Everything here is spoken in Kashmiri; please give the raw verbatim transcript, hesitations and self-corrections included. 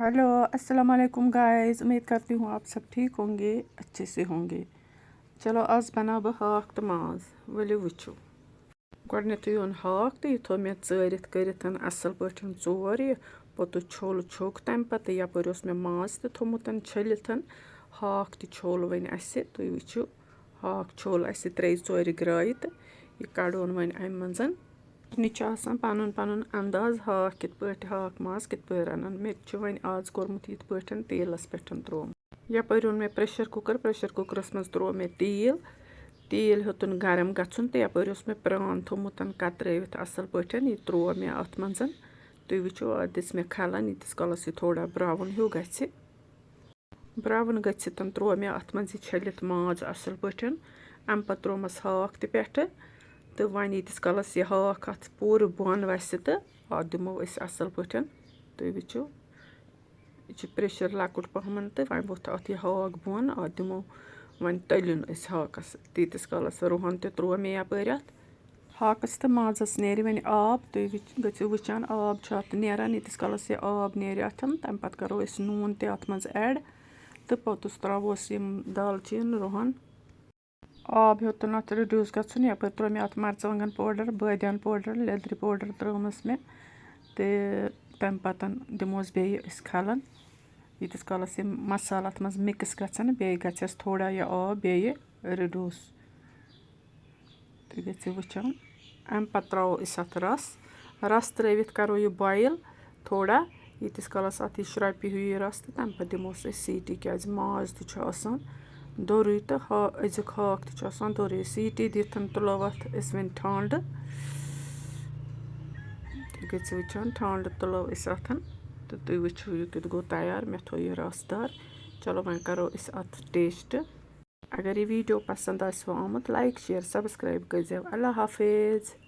ہیلو، السلام علیکم گائز، امید کرتی ہوں آپ سب ٹھیک ہوں گے، اچھے سے ہوں گے۔ چلو، آز بناو بہٕ ہاکھ تہٕ ماز، ؤلِو وٕچھِو۔ گۄڈٕنٮ۪تھٕے اوٚن ہاکھ تہٕ یہِ تھوٚو مےٚ ژٲرِتھ کٔرِتھ اَصٕل پٲٹھۍ ژور، یہِ پوٚتُس چھوٚل چھوٚک تَمہِ پَتہٕ، یَپٲرۍ اوس مےٚ ماز تہِ تھوٚمُت چھٔلِتھ۔ ہاکھ تہِ چھوٚل وۄنۍ اَسہِ، تُہۍ وٕچھِو، ہاکھ چھوٚل اَسہِ ترٛیٚیہِ ژورِ گرٛایہِ تہٕ یہِ کَڑون وۄنۍ اَمہِ منٛز۔ نہِ چھُ آسان پَنُن پَنُن انداز، ہاکھ کِتھ پٲٹھۍ، ہاکھ ماز کِتھ پٲٹھۍ رَنان۔ مےٚ تہِ چھُ وۄنۍ آز کوٚرمُت یِتھ پٲٹھۍ تیٖلَس پٮ۪ٹھ ترٛوومُت۔ یَپٲرۍ اوٚن مےٚ پریشر کُکر، پریشر کُکرَس منٛز ترٛوو مےٚ تیٖل، تیٖل ہیوٚتُن گرم گژھُن تہٕ یَپٲرۍ اوس مےٚ پرٛان تھوٚمُت کترٲوِتھ اَصٕل پٲٹھۍ، یہِ ترٛوو مےٚ اَتھ منٛز۔ تُہۍ وٕچھِو، اَتھ دِژ مےٚ کھلَن، ییٖتِس کالَس یہِ تھوڑا براوُن ہیوٗ گژھِ۔ براوُن گٔژھِتھ ترٛوو مےٚ اَتھ منٛز یہِ چھٔلِتھ ماز اَصٕل پٲٹھۍ۔ اَمہِ پَتہٕ ترٛوومَس ہاکھ تہِ پٮ۪ٹھٕ۔ تہٕ وۄنۍ ییٖتِس کالَس یہِ ہاکھ اَتھ پوٗرٕ بۄن وَسہِ تہٕ اَتھ دِمو أسۍ اَصٕل پٲٹھۍ۔ تُہۍ وٕچھِو، یہِ چھُ پریشر لۄکُٹ پَہمَن تہٕ وۄنۍ ووٚتھ اَتھ یہِ ہاکھ بۄن۔ اَتھ دِمو وۄنۍ تٔلیُن أسۍ ہاکَس۔ تیٖتِس کالَس رُہَن تہِ ترٛوو مےٚ یَپٲرۍ اَتھ۔ ہاکَس تہٕ مازَس نیرِ وۄنۍ آب۔ تُہۍ وٕچھ-، گٔژھِو وٕچھان، آب چھُ اَتھ نیران۔ ییٖتِس کالَس یہِ آب نیرِ اَتھَن، تَمہِ پَتہٕ کَرو أسۍ نوٗن تہِ اَتھ منٛز add۔ تہٕ پوٚتُس ترٛاووس یِم دالچیٖن، رُہَن۔ آب ہیوٚتُن اَتھ reduce گژھُن۔ یَپٲرۍ ترٛوو مےٚ اَتھ مرژٕوانٛگَن powder، بٲدیان powder، لیٚدرِ powder ترٛٲومَس مےٚ۔ تہٕ تَمہِ پَتہٕ دِموس بیٚیہِ أسۍ کھلَن۔ ییٖتِس کالَس یِم مصالہٕ اَتھ منٛز mix گژھن، بیٚیہِ گژھٮ۪س تھوڑا یہِ آب بیٚیہِ reduce۔ تُہۍ گٔژھِو وٕچھُن۔ اَمہِ پَتہٕ ترٛاوو أسۍ اَتھ رَس۔ رَس ترٛٲوِتھ کَرو یہِ boil تھوڑا، ییٖتِس کالَس اَتھ یہِ شرٛۄپہِ ہیوٗ یہِ رَس، تہٕ تَمہِ پَتہٕ دِموس أسۍ سیٖٹی، کیٛازِ ماز تہِ چھُ آسان دوٚرُے تہٕ ہا-، أزیُک ہاکھ تہِ چھُ آسان دوٚرُے۔ سیٖٹی دِتھ تُلو اَتھ أسۍ وۄنۍ ٹھانٛڈٕ۔ تُہۍ گٔژھِو وٕچھُن، ٹھانٛڈٕ تُلو أسۍ اَتھ، تہٕ تُہۍ وٕچھِو یہِ کیُتھ گوٚو تیار۔ مےٚ تھوٚو یہِ رَس دار۔ چلو، وۄنۍ کَرو أسۍ اَتھ taste۔ اگر یہِ video پسند آسِوٕ آمُت، like، share، subscribe کٔرۍزیو۔ اللہ حافظ۔